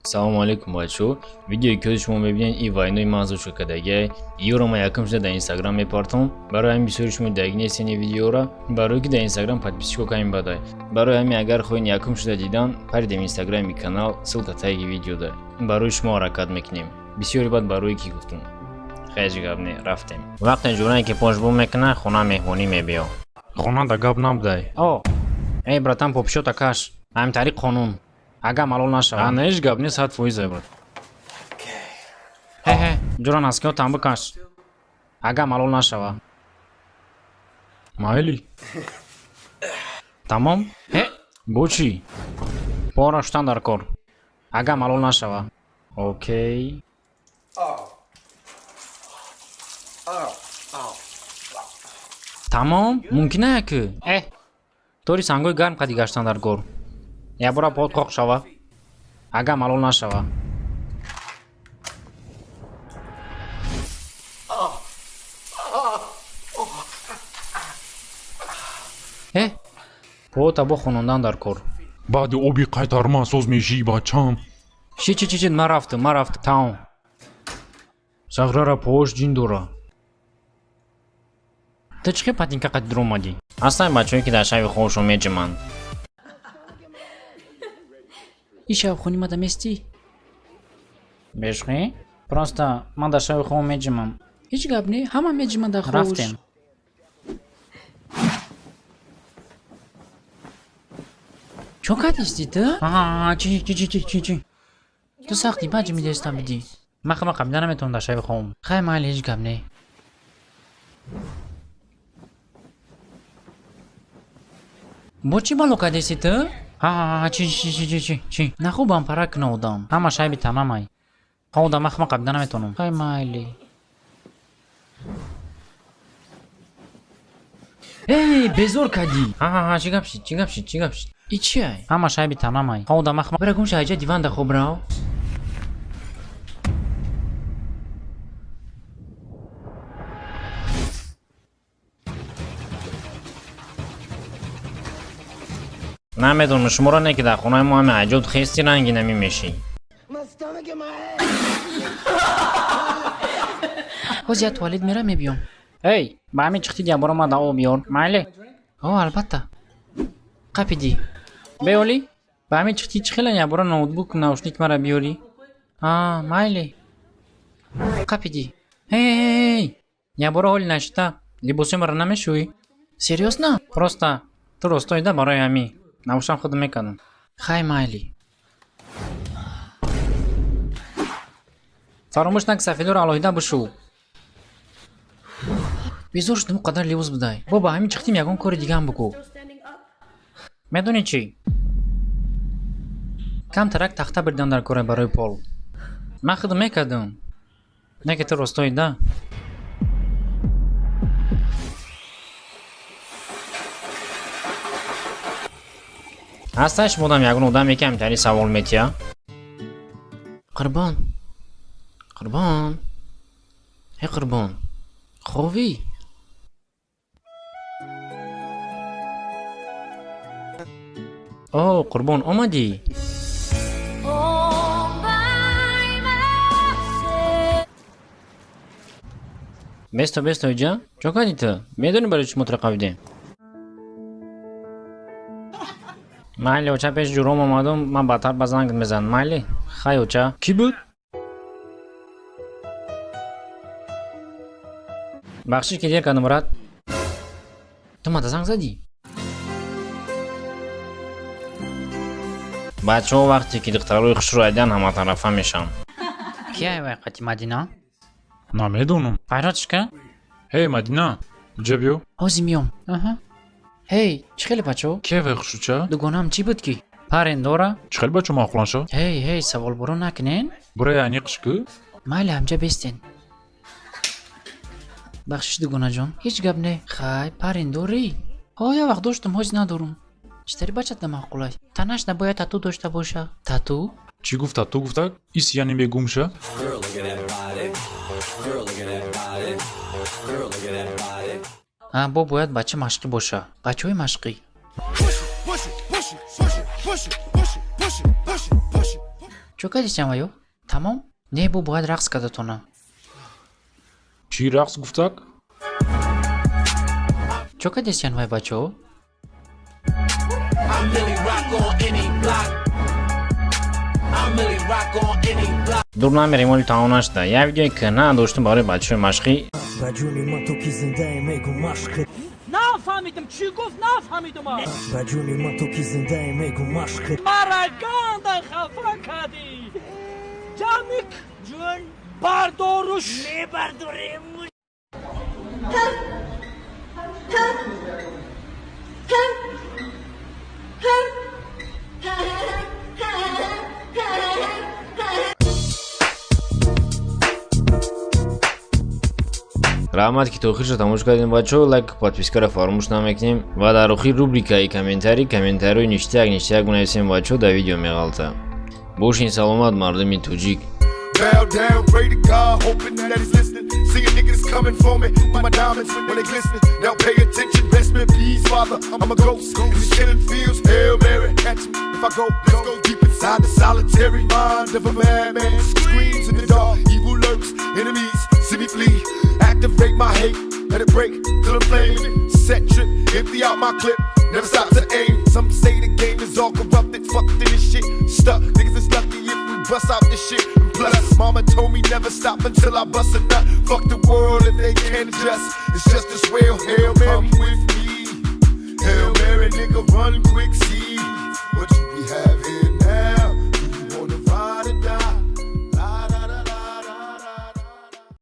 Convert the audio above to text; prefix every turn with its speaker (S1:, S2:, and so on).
S1: Салому алейкум, бачаҳо. Видеое, ки шумо мебинед, и вайнои ман зошка кардагиай. Ёро ман якум шуда дар Инстаграм мепартом. Барои ҳамин бисёри шумо даги нестен ин видеоро, барое ки дар Инстаграм подписчико ками бадай. Барои ҳамин, агар хоҳед якум шуда дидан, паридем Инстаграми канал, ссылка таги видеода. Барои шумо ҳаракат мекунем. Бисёри бад барое ки гуфтум. Хеҷ гап не, рафтем. Вақте ҷурае ки пошбум мекунад, хона меҳмонӣ мебиё.
S2: Хона да гап набудай.
S1: О, эй, братан, попшота каш. Ҳамин тариқ қонун. Агар малол нашавад.
S2: А, ҳеҷ гап не, 100%, брат.
S1: Ҳе, ҳе, ҷура, носкиҳотам бикаш. Агар малол нашава.
S2: Майли.
S1: Тамом? Ҳе,
S2: Бо чӣ?
S1: Пора шудан дар кор. Агар малол нашава. Окей. Тамом? Мумкин ки? Э, тори сангои гарм қади гаштан дар кор. Якбора под қоқ шава. Агар малол нашава. Э, пота бо хонондан дар кор.
S2: Баъди оби қайтарма соз мешӣ, бачам.
S1: Чи, чи, чи, чи, ман рафтам, ман рафтам, тамом.
S2: Сағрара пош ҷин дора.
S1: Ту чӣ хел патинка қади дуромадӣ? Ҳастанд бачаҳое, ки дар шаби хобшон меҷиманд. Ин шабхонӣ мада местӣ? Бешухӣ? Просто ман дар шаби хоб меҷимам.
S3: Ҳеҷ гап не, ҳама меҷиманд дар хобш.
S1: Рафтем. Чо кардисти ту? Аҳа, чи, чи, чи, чи, чи, чи? Ту сахти баъд ҷимидеста бидӣ. Ман хама қабида наметавонам дар шаби хобам. Хай, майли, ҳеҷ гап не. Бо чӣ бало кардеси ту? Ҳа, чи, чи, чи, чи, чи, чи? Нахубам пара куна одам. Ҳама шайби танамай. Ха, одам, ман хама қабида наметавонам. Хай, майли. Эй, безор кардӣ. Ҳа, ҳа, ҳа, чӣ гап шид, чӣ гап шид, чӣ гап шид? И чи ай? Ҳама шайби танамай. Ха, одам, ман хама бира гум ша, айҷа диванда хоб рав. Намедонам шуморо, не ки дар хонаи мо ҳами аҷоб хести ранги намӣ мешӣ.
S3: Ҳозир як туалет мерам, мебиём.
S1: Эй, ба ҳамин чихти ябора мада об биёр. Майли?
S3: О, албатта. Қапидӣ.
S1: Беолӣ? Ба ҳамин чихти чӣ хела ябора ноутбук, наушник мара биёрӣ? А, майли.
S3: Қапидӣ.
S1: Эй, ябора ҳоли нашита. Либосҳои маро намешӯӣ?
S3: Серьёзно?
S1: Просто ту ростоида, барои ҳамин. Набошам, худам мекардам.
S3: Хай, майли.
S1: Фаромӯш нак, сафедоро алоҳида бишӯ.
S3: Безор шудам, қадар либос будай.
S1: Бо ба ҳамин чихтим ягон кори дигаам бикӯ. Медонӣ чӣ? Камтарак тахта бирдам дар кора барои пол. Ман худам мекардам. Не ки ту ростоида. Ҳасташ шумодам ягон одаме, ки ҳамтари савол метиҳа?
S3: Қурбон. Қурбон. Эй, Қурбон. Ховӣ?
S1: О, Қурбон, омадӣ?
S4: All by myself.
S1: Бесто, бесто, иҷа. Чо кардӣ ту? Медонӣ, барои чӣ мо туро қавидем? Майли, оча, пеши ҷуром омадум, ман баъдтар ба занг мезанам. Майли? Хай, оча.
S2: Кӣ буд?
S1: Бахшиш, ки дер кардам, брат.
S3: Ту мада занг задӣ?
S1: Бачаҳо вақте ки духтарои хушрӯ айдан, ҳаматарафа мешаванд.
S3: Ки ай вай қати Мадина?
S2: Намедонам.
S1: Файротш ка?
S2: Ҳей, Мадина, ҷа биё.
S3: Ҳозир миём. Аҳа. Ҳей, чӣ хеле, бачаҳо?
S2: Ке вай хушрӯча?
S3: Дугонаам чӣ буд ки?
S1: Парен дора?
S2: Чӣ хел бачо маъқулан ша?
S3: Ҳей, ҳей, саволборо накунен?
S2: Бура аниқш ку.
S3: Майли, ҳамҷа бестен. Бахшиш, дугонаҷон. Ҳеҷ гап не. Хай, парен дорӣ? Ҳо, як вақт доштум, ҳозир надорум. Чӣ тари бачата маъқулай? Танаш набояд тату дошта боша. Тату?
S2: Чӣ гуфта ту гуфта? Ис яъне мегумша?
S5: Girl, look at that body. Girl, look at that body. Girl, look at that body.
S3: А, бо бояд бача машқӣ боша, бачаҳои машқӣ.
S5: Push it, push it, push it, push it, push it, push it, push it, push it.
S3: Чо кардистям ваё? Тамом? Не, бо бояд рақс карда тона.
S2: Чӣ рақс гуфтак?
S3: Чо кардистян вай бачаҳо?
S6: I really rock on any block. I really rock on any block.
S1: Дур намерем, оли тамом нашуда. Як видеои кӯҳна доштум барои бачаҳои машқӣ.
S7: Ба ҷони ман, ту ки зиндаe, мегум машқи.
S8: Нафаҳмидам, чӣ гуфт, нафаҳмидам.
S7: Ба ҷони ман, ту ки зиндаe, мегум машқи.
S8: Мара ганда хафа кардӣ, ҷамик ҷун бардоруш мебардорем.
S1: Раҳмат, ки то охирша тамошо кардем, бачаҳо. Лайк, подпискаро фаромӯш намекунем ва дар охир рубрикаи комментарий, комментариҳои ништяк ништяк бинависем, бачаҳо, дар видео меғалта. Бошин саломат, мардуми тоҷик.
S5: Bow down, pray to God, hoping that he's listening. Seeing niggas coming for me, my diamonds when they glistening. Now pay attention, rest in peace, father. I'm a ghost in these killing fields. Hail Mary, catch me if I go. Let's go deep inside the solitary mind of a madman. Screams in the dark, evil lurks, enemies see me flee. Activate my hate, let it break till I'm flaming. Set trip, empty out my clip. Never stop to aim. Some say the game is all corrupted, fucked in this shit. Stuck, niggas is lucky if we bust out this shit. And plus, mama told me never stop until I bust a nut. Fuck the world if they can't adjust. It's just as well. Hail Mary, come with me. Hail Mary, nigga, run quick, see what you be having.